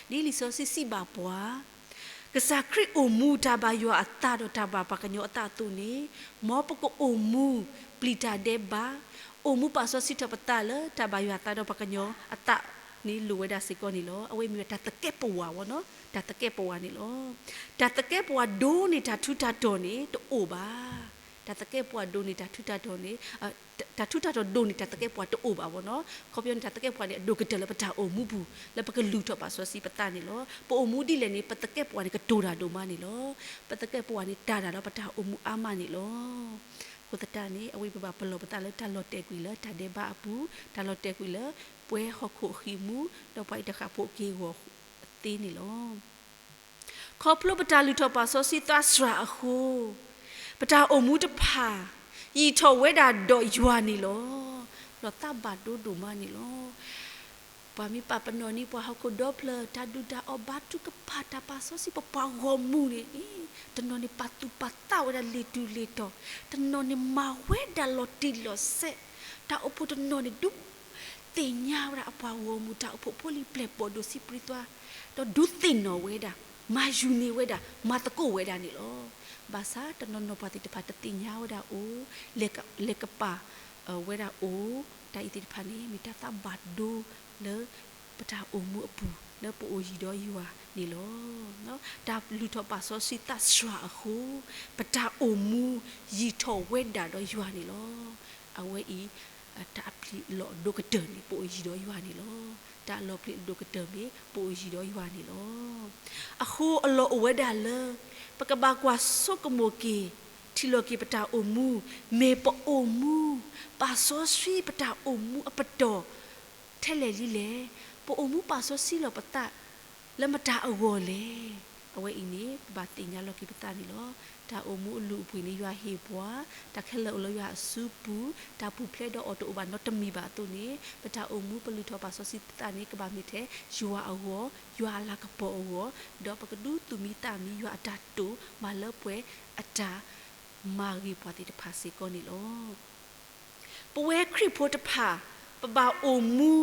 ဂီၢ် ဒ်လံာ်စီဆှံစံးဘၣ်ပှၤ ကစၢ်ခရံာ်အိၣ်မူတၢ်ဘၣ်ယွၤအသးဒီးတၢ်ဘၣ်ပှၤကညီအသးအသိးန့ၣ် မ်ပကအိၣ်မူပျံၤတၢ်ဒဲးဘး အိၣ်မူပာ်စီဆှံထီၣ်ပသးလၢတၢ်ဘၣ်ယွၤအသးဒီးပှၤကညီအသးန့ၣ်လိၣ်ဝဲဒၣ်စ့ၢ်ကီးန့ၣ်လီၤ. အဝဲမ့ၢ်ဝဲတၢ်သကဲးပဝးဝဲနီၤ တၢ်သကဲးပဝးန့ၣ်လီၤ. တၢ်သကဲးပဝးဒိၣ်န့ၢ်တၢ်ထူးတၢ်တီၤန့ၣ်တအိၣ်ဘၣ်. တၢ်သကဲးပဝးဒိၣ်န့ၢ်တၢ်ထူးတၢ်တီၤန့ၣ် တၢ်ထူးတၢ်တီၤဒိၣ်န့ၢ်တၢ်သကဲးပဝးတအိၣ်ဘၣ်ဝဲနီၤ. ခီပညီန့ၣ် တၢ်သကဲးပဝးန့ၣ် အဒိၣ်ကတၢၢ်လၢပတၢ်အိၣ်မူပူၤ လၢပကလုၢ်ထီၣ်ပာ်စီဆှံပသးန့ၣ်လီၤ. ပအိၣ်မူဒ်လဲၣ်န့ၣ် ပသကဲးပဝးန့ၣ်ကတိၤတၢ်ဒိၣ်မးန့ၣ်လီၤ. ပသကဲးပဝးန့ၣ်တၢ်တၢ်ဒီးပတၢ်အိၣ်မူအါမးန့ၣ်လီၤ. အဃိသတးန့ၣ် အဝဲပဘၣ်ပလီၢ်ပသးလၢတၢ်လီၤတဲာ်ကွံာ်လၢတၢ်ဒဲးဘးအပူၤ, တၢ်လီၤတဲာ်ကွံာ်လၢပဝဲဟီၣ်ခိၣ်အဃံးအမူ ဒီးပှၤအံၤတဃၣ်ဖိအက့ၢ်အဂီၤသ့န့ၣ်လီၤ. ခီဖျိပတၢ်လုၢ်ထီၣ်ပာ်စီဆှံသးစှၤအဃိ, ပတၢ်အိၣ်မူတဖၣ် ယံာ်ထီၣ်ဝဲဒၣ်ဒီးယွၤန့ၣ်လီၤ. လီၤသးဘၣ်ဒိဒိၣ်မးန့ၣ်လီၤ. ပှၤမ့ၢ်ပာ်ပနီၣ်န့ၢ်ပှၤဟီၣ်ခိၣ်ဒီဖျၢၣ် တၢ်ဒုၣ်တၢ်အီၣ်ဘါထုကဖၣ် တၢ်ပာ်စီဆှံပပှၤဂီၢ်မုၢ်န့ၣ်, တနီၤန့ၣ်ပာ်သူၣ်ပာ်သးဝဲဒၣ်လ့ၤတူာ်လ့ၤတီၤ, တနီၤန့ၣ်မၤဝဲဒၣ်လီၤတံၢ်လီၤဆဲး, တၢ်အိၣ်ဖှိၣ်တနီၤန့ၣ် ဒုးသ့ၣ်ညါဝဲဒၣ်အပှၤဂီၢ်မုၢ် တၢ်အိၣ်ဖှိၣ်ဖိလံၤပျဲၢ်ဘီၣ်ဒိၣ်ဆံးပြံသွါ, ဒီးဒုးသ့ၣ်နီၣ်ဝဲဒၣ်, မၤယူၤန့ၢ်ဝဲဒၣ်, မၤသကိးဝဲဒၣ်န့ၣ်လီၤ. ဘၣ်ဆၣ်တနီၤနီၤပှၤသ့ၣ်တဖၣ်တသ့ၣ်ညါဝဲဒၣ်အိၣ်, လဲၤကပာ်ဝဲဒၣ်အိၣ်, တၢ်အံၤသ့ၣ်တဖၣ်န့ၣ် မ့ၢ်တၢ်သးဘၣ်ဒိလၢပတၢ်အိၣ်မူအပူၤ လၢပအိၣ်ယံၤဒီးယွၤန့ၣ်လီၤ. တၢ်လုၢ်ထီၣ်ပာ်စီဆှံသးစှၤအဃိ, ပတၢ်အိၣ်မူယံာ်ထီၣ်ဝဲဒၣ်ဒီးယွၤန့ၣ်လီၤ. အဝဲအံၤ တၢ်အပျံၤအလီၢ်အဒိၣ်ကတၢၢ်န့ၣ် ပအိၣ်ယံၤဒီးယွၤန့ၣ်လီၤ. တၢ်အလီၤပျံၤအဒိၣ်ကတၢၢ်မ့ၢ် ပအိၣ်ယံၤဒီးယွၤန့ၣ်လီၤ. အဃိအလီၢ်အိၣ်ဝဲဒၣ်လၢ ပကဘၣ်ကွၢ်ဆိကမိၣ်က့ၤ, ထံၣ်လီၤက့ၤပတၢ်အိၣ်မူ, မ့ၢ်ပအိၣ်မူ ပာ်စီဆှံပတၢ်အိၣ်မူအပတီၢ် ထဲလဲၣ်လံလဲၣ်. ပအိၣ်မူပာ်စီဆှံလီၤပသး လၢမတၤအဂီၢ်လဲၣ်. အဝဲအံၤန့ၣ် ပဘၣ်သ့ၣ်ညါလီၤက့ၤပသးန့ၣ်လီၤ. တၢ်အိၣ်မူအလုၢ်အပှ့ၤန့ၣ် ယွၤဟ့ၣ်ပှၤ, တၢ်ခဲလၢာ်အိၣ်လၢယွၤအစုပူၤ, တၢ်ပူၤဖျဲးဒီးအီၤတအိၣ်ဘၣ်နီတမံၤဘၣ်အသိးန့ၣ် ပတၢ်အိၣ်မူပလုၢ်ထီၣ်ပာ်စီဆှံပသးန့ၣ် ကဘၣ်မ့ၢ်ထဲယွၤအဂီၢ်, ယွၤအလၤကပီၤအဂီၢ်, ဒီးပကဒုးသူၣ်မံသးမံယွၤအတၢ်တိာ် မၤလၢပှဲၤအတၢ်မၤဂ့ၤပှၤသ့ၣ်တဖၣ်စ့ၢ်ကီးန့ၣ်လီၤ. ပဝဲခရံာ်ဖိတဖၣ် ပဘၣ်အိၣ်မူ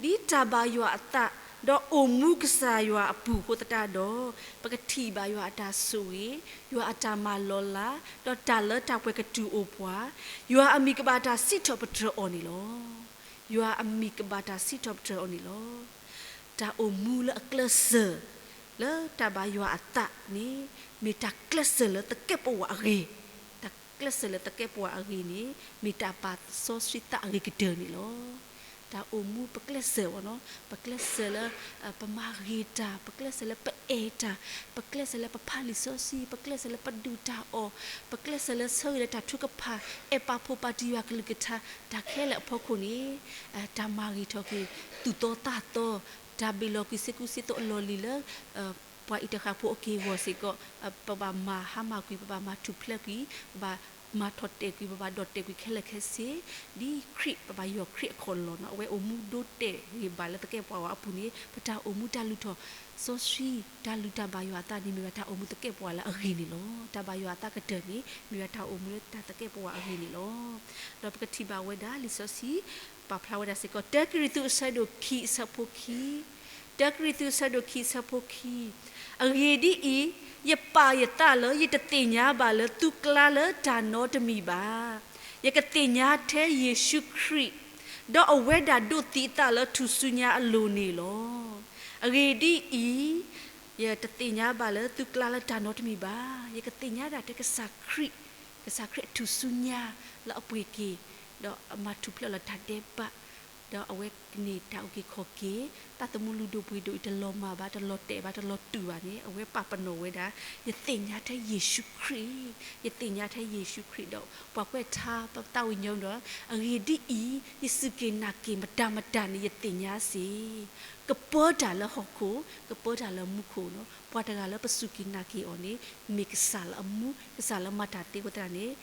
ဒ်တၢ်ဘၣ်ယွၤအသး ဒီးအိၣ်မူကစၢ်ယွၤအပူၤအဃိသတးဒီး ပကထံၣ်ဘၣ်ယွၤအတၢ်ဆိၣ်ဂ့ၤ, ယွၤအတၢ်မၤလီၤလး, ဒီးတၢ်လၢတၢ်ပှဲၤကတုၤအိၣ်ပှၤ, ယွၤအမံၤကဘၣ်တၢ်စံးထီၣ်ပတြၢၤအီၤန့ၣ်လီၤ. ယွၤအမံၤကဘၣ်တၢ်စံးထီၣ်ပတြၢၤအီၤန့ၣ်လီၤ. တၢ်အိၣ်မူလၢအကျဲးစၢး လၢတၢ်ဘၣ်ယွၤအသးန့ၣ် မ့ၢ်တၢ်ကျဲးစၢးလၢသကဲးပဝးအဂ့ၢ်, တၢ်ကျဲးစၢးလၢသကဲးပဝးအဂ့ၢ်န့ၣ် မ့ၢ်တၢ်ပာ်စီဆှံသးအဂ့ၤကတၢၢ်န့ၣ်လီၤ. တၢ်အိၣ်မူပကျဲးစၢးဝဲနီၤ, ပကျဲးစၢးလၢ ပမၤဂ့ၤတၢ်, ပကျဲးစၢးလၢပအဲၣ်တၢ်, ပကျဲးစၢးလၢပဖးလံာ်စီဆှံ, ပကျဲးစၢးလၢပဒုၣ်တၢ်အီၣ်, ပကျဲးစၢးလၢဆၢဂ့ၤလၢတၢ်ထုကဖၣ်, အဲၣ်ပာ်ဖှိၣ်ပာ်တံၢ်ယွၤကလုၢ်ကထါ, တၢ်ခဲလၢာ်အဖီခိၣ်န့ၣ် တၢ်မၤဂ့ၤထီၣ်က့ၤ သူၣ်သီသးသီ, တၢ်ဘ့ၣ်လီၤကွံာ်စ့ကူစ့သိးအလီၢ်လံၤလၢ ပှၤအံၤတဃၣ်ဖိအက့ၢ်အဂီၤစ့ၢ်ကီး, ပဘၣ်မၤဟါမၢ်ကွံာ်, ပဘၣ်မၤထူၣ်ဖျဲးကွံာ်, ပဘၣ်မၤထီၣ်တဲာ်ကွံာ်, ပဘၣ်ဒီၣ်တဲာ်ကွံာ်ခဲလၢာ်ခဲဆ့, ဒ်ခရံာ် ပဘၣ်ယီၢ်ခရံာ်အခီၣ်လီၢ်နီၤ, အဝဲအိၣ်မူဒိတဲာ်ဂ့ၤဘၣ်လၢသကဲးပဝးအပူၤန့ၣ် ပတၢ်အိၣ်မူတၢ်လုၢ်ထီၣ်စီဆှံ, တၢ်လုၢ်တၢ်ဘၣ်ယွၤအသးန့ၣ် မ့ၢ်ဝဲတၢ်အိၣ်မူသကဲးပဝးလၢအဂ့ၤန့ၣ်လီၤ. တၢ်ဘၣ်ယွၤအသးကတၢၢ်န့ၣ် မ့ၢ်ဝဲတၢ်အိၣ်မူလၢတၢ်သကဲးပဝးအဂ့ၤန့ၣ်လီၤ. ဒီးပကထံၣ်ဘၣ်ဝဲဒၣ်လံာ်စီဆှံ ပာ်ဖျါဝဲဒၣ်စ့ၢ်ကီး တၢကရံၣ်သူးအဆၢဒိၣ်ခံအဆၢဖိခံ, တၢကရံၣ်သူးအဆၢဒိၣ်ခံအဆၢဖိခံ, အဂ့ၢ်ဒ်အံၤ, ယပာ်ယသးလၢယတသ့ၣ်ညါဘၣ်လၢသုကျါလၢတၢ်နီတမံၤဘၣ်. ယကသ့ၣ်ညါထဲယ့ၣ်ၡူးခရံာ်, ဒီးအဝဲဒၣ်ဒိးသံအသးလၢထူၣ်စုညါအလိၤန့ၣ်လီၤ. အဂ့ၢ်ဒ်အံၤ, ယတသ့ၣ်ညါဘၣ်လၢသုကျါလၢတၢ်နီတမံၤဘၣ်. ယကသ့ၣ်ညါဒၣ်ထဲကစၢ်ခရံာ်, ကစၢ်ခရံာ်အထူၣ်စုညါလၢအပှ့ၤက့ၤ, ဒီးအမၤထူၣ်ဖျဲးလီၤတၢ်ဒဲးဘး, ဒီးအဝဲကန့ၢ်တၢ်အုၣ်က့ၤခီၣ်က့ၤ, သးသမူလုၢ်ဒိၣ်ပှ့ၤဒိၣ်အံၤ တလီၤမၢ်ဘၣ်, တလီၤတဲာ်ဘၣ်, တလီၤတုာ်ဘၣ်န့ၣ် အဝဲပာ်ပနီၣ်ဝဲဒၣ်, ယသ့ၣ်ညါထဲယ့ၣ်ၡူးခရံာ်, ယသ့ၣ်ညါထဲယ့ၣ်ၡူးခရံာ်ဒီး ပှၤကွဲးထါပတၢ်ဝံၣ်ညိဒီး အဂ့ၢ်ဒ်အံၤ, ယစူၢ်က့ၤနာ်က့ၤမတၤမတၤန့ၣ် ယသ့ၣ်ညါစ့ၢ်, ကပၢတၢ်လၢဟီၣ်ခိၣ်, ကပၢတၢ်လၢမူခိၣ်လီၤ. ပှၤတဂၤလၢပစူၢ်က့ၤနာ်က့ၤအီၤန့ၣ် မ့ၢ်ကစၢ်လၢအမူ, ကစၢ်လၢမၤတၢ်သ့အဃိသတးန့ၣ်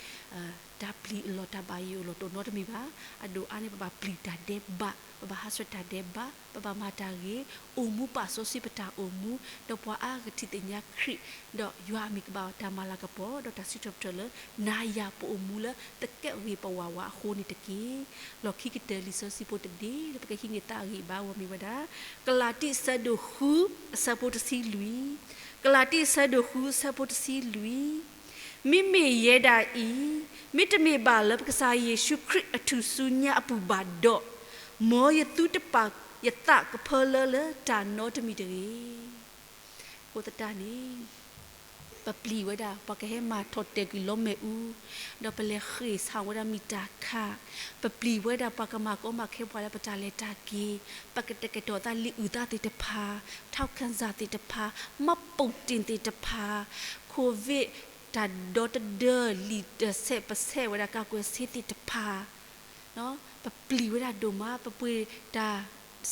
တၢ်ပျံၤအလီၢ်တၢ်ဘၣ်ယိၣ်အလီၢ်တအိၣ်နီတမံၤဘၣ်. အဒိၣ်အါန့ၣ် ပဘၣ်ပျံၤတၢ်ဒဲးဘး, ပဘၣ်ဟးဆှဲးတၢ်ဒဲးဘး, ပဘၣ်မၤတၢ်ဂ့ၤ, အိၣ်မူပာ်စီဆှံပတၢ်အိၣ်မူ, ဒီးပှၤအါဂၤကထံၣ်သ့ၣ်ညါခရံာ်, ဒီးယွၤအမံၤကဘၣ်တၢ်မၤလၤကပီၤ, ဒီးတၢ်စံးထီၣ်ပတြၢၤလၢ နၤယၤပအိၣ်မူလၢသကဲးပဝးဝးအဃိန့ၣ်တက့ၢ်. လီၢ်ခံကတၢၢ်လံာ်စီဆှံဖိတဘ့ၣ်လၢပကဟံးန့ၢ်သးအဂံၢ်အဘါအဂီၢ်မ့ၢ်ဝဲဒၣ်, ကလၤတံ အဆၢဒိၣ်ဃု အဆၢဖိတဆံလွံၢ်, ကလၤတံ အဆၢဒိၣ်ဃု အဆၢဖိတဆံလွံၢ်, မ့မ့ၢ်ယဲဒၣ်အံၤ, မ့တမ့ၢ်ဘၣ်လၢပကစၢ်ယ့ၣ်ၡူးခရံာ်အထူၣ်စုညါအပူၤဘၣ်ဒီး, မ်ယသုတပာ်ယသးကဖၢလၢလၢတၢ်နီတမံၤတဂ့ၤ. အဃိသတးန့ၣ် ပပျံၤဝဲဒၣ် ပှၤကဟဲမၤထီၣ်တဲာ်ကွံာ်လီၤမဲာ်အူ, ဒီးပလဲၤဃ့ၢ်ဆါဝဲဒၣ်မံၤတၢ်ခး, ပပျံၤဝဲဒၣ်ပှၤကမၤကီမၤခဲပှၤလၢပတၢ်လဲၤတၢ်က့ၤ, ပကတဲာ်ကတီၤသးလံာ်အုၣ်သးသ့ၣ်တဖၣ်, ထီၣ်ခၣ်စၢ်သ့ၣ်တဖၣ်, မီၢ်ပူၣ်တ့ၢ်သ့ၣ်တဖၣ်, ခိၣ်ဝ့း တၢ်ဒီတဒၢ လံာ်တဆဲးပဆဲးဝဲဒၣ် ကၢ်ကွဲးစ့သ့ၣ်တဖၣ် ပပျံၤဝဲဒၣ်ဒိၣ်မး, ပပှ့ၤတၢ်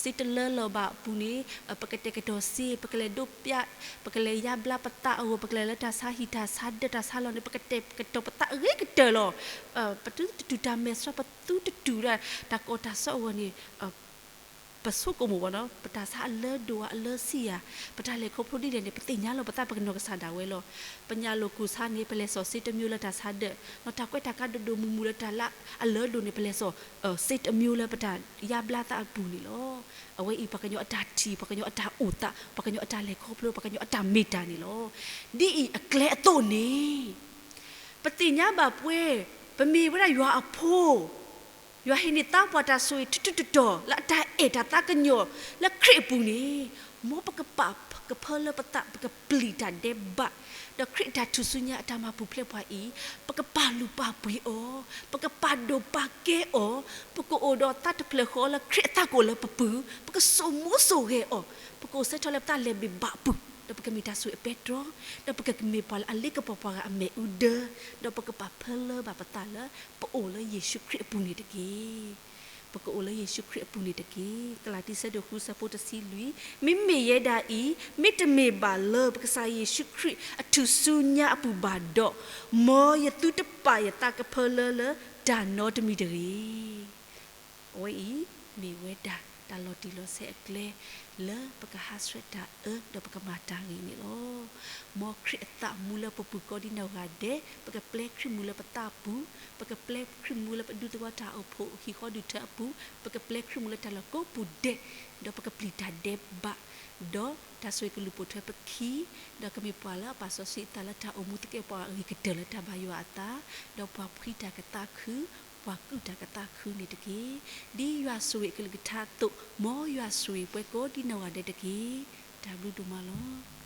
စ့တလၢလီၤဘၣ်အပူၤန့ၣ် ပကတဲာ်ကတီၤစ့, ပကလဲၤဒိးပျး, ပကလဲၤယါဘျါပသးအဂီၢ်, ပကလဲၤလၢတၢ်ဆါဟံၣ်တၢ်ဆါဒၢးတၢ်ဆါလီၢ်န့ၣ် ပကတဲာ်ကတီၤပသးအဂ့ၤကတၢၢ်လီၤ. ပသုတတူၢ်တၢ်မဲာ်ဆှး, ပသုတတူၢ်ဒၣ်တၢ်ကီတၢ်စဲအဂီၢ်န့ၣ် ပဆိကမိၣ်ဘၣ်နီၤ, ပတၢ်ဆါအလၢဒိၣ်ဧါ အလၢဆံးဧါ, ပတၢ်လဲၤခီဖျိဒ်လဲၣ်န့ၣ် ပသ့ၣ်ညါလီၤပသး ပကနီၢ်ကစၢ်ဒၣ်ဝဲလီၤ. ပညၣ်လိာ်ကူၣ်ဆါန့ၣ် ပလဲၤစိာ်စ့တမျိုးလၢတၢ်ဆါဒၢး, နီၢ်တၢ်ကွဲးတၢ်ကါဒိၣ်ဒိၣ်မုၢ်မုၢ်လၢတၢ်လၢအလၢဒိၣ်န့ၣ် ပလဲၤစိာ်စ့တမျိုးလၢပတၢ်ယါဘျါသးအပူၤန့ၣ်လီၤ. အဝဲအံၤ ပှၤကညီအတၢ်ထံၣ်, ပှၤကညီအတၢ်အိၣ်သး, ပှၤကညီအတၢ်လဲၤခီဖျိ, ပှၤကညီအတၢ်မ့ၢ်တၢ်န့ၣ်လီၤ. ဒ်အံၤအကျဲအသိးန့ၣ် ပသ့ၣ်ညါဘၣ်ပှဲၤ, ပမ့ၢ်ဝဲဒၣ်ယွၤအဖိ, ယွၤဟ့ၣ်န့ၢ်သးပှၤတၢ်ဆိၣ်ဂ့ၤထူးထူးတီၤတီၤ လၢအတၢ်အဲၣ်တၢ်သးကညီၤလၢခရံာ်အပူၤန့ၣ်, မ်ပကပာ်ကဖၢလၢပသး, ပကပျံၤတၢ်ဒဲးဘး, ဒီးခရံာ်အတၢ်ထူၣ်စုညါအတၢ်မၤပူၤဖျဲးပှၤအံၤ, ပကပာ်လုၢ်ပာ်ပှ့ၤအီၤ, ပကပာ်ဒိၣ်ပာ်ကဲအီၤ, ပကအိၣ်ဒီးသးတဖျၢၣ်ဃီလၢခရံာ်အသးကအိၣ်လၢပပူၤ, ပကစိာ်မူစိာ်ဂဲၤအီၤ, ပကအိၣ်စဲထီၣ်လၢပတၢ်လဲၤဘ့ၣ်ဘၣ်အပူၤ, ဒီးပကမ့ၢ်တၢ်ဆိၣ်ဂ့ၤအပဲတြီ, ဒီးပကမ့ၢ်ပှၤလၢအလ့ကပီၤပှၤဂၤအမ့ၣ်အူဒၢ, ဒီးပကပာ်ဖၢလၢဘၣ်ပသးလၢ ပအိၣ်လၢယ့ၣ်ၡူးခရံာ်အပူၤန့ၣ်တက့ၢ်. ပကအိၣ်လၢယ့ၣ်ၡူးခရံာ်အပူၤန့ၣ်တက့ၢ်. ကလၤတံ အဆၢဒိၣ်ဃု အဆၢဖိတဆံလွံၢ်, မ့မ့ၢ်ယဲဒၣ်အံၤ, မ့တမ့ၢ်ဘၣ်လၢပကစၢ်ယ့ၣ်ၡူးခရံာ်အထူၣ်စုညါအပူၤဘၣ်ဒီး, မ်ယသုတပာ်ယသးကဖၢလၢလၢတၢ်နီတမံၤတဂ့ၤ. အဝဲအံၤ မ့ၢ်ဝဲဒၣ်တၢ်လီၤတံၢ်လီၤဆဲးအကျဲ လၢပကဟးဆှဲးတၢ်အၢ ဒီးပကမၤတၢ်ဂ့ၤန့ၣ်လီၤ. မ်ခရံာ်အသးမူလၢပပူၤကိးဒ်နီၢ်ဂၤဒဲး, ပကပျဲခရံာ်မူလၢပသးအပူၤ, ပကပျဲခရံာ်မူလၢပဒူသဝီတၢ်အိၣ်ဖှိၣ်ဟံၣ်ဃီဒုၣ်ထၢအပူၤ, ပကပျဲခရံာ်မူလၢတၢ်လီၢ်ကိးပူၤဒဲး, ဒီးပကပျံၤတၢ်ဒဲးဘး, ဒီးတၢ်ဆိၣ်ဂ့ၤကလူၤပိာ်ထွဲပခံ, ဒီးကမ့ၢ်ပှၤလၢအပာ်စီဆှံအသးလၢတၢ်အိၣ်မူသကဲးပဝးအဂ့ၤကတၢၢ်လၢတၢ်ဘၣ်ယွၤအသး, ဒီးပှၤဖှံတၢ်ကသးခု, ပှၤကုၢ်တၢ်ကသးခုန့ၣ်တက့ၢ်. ဒ်ယွၤဆိၣ်ဂ့ၤအကလုၢ်ကထါအသိး, မ်ယွၤဆိၣ်ဂ့ၤပှၤကိးဒ်နီၢ်ဂၤဒဲးတက့ၢ်. တၢ်ဘျုးဒိၣ်မးလီၤ.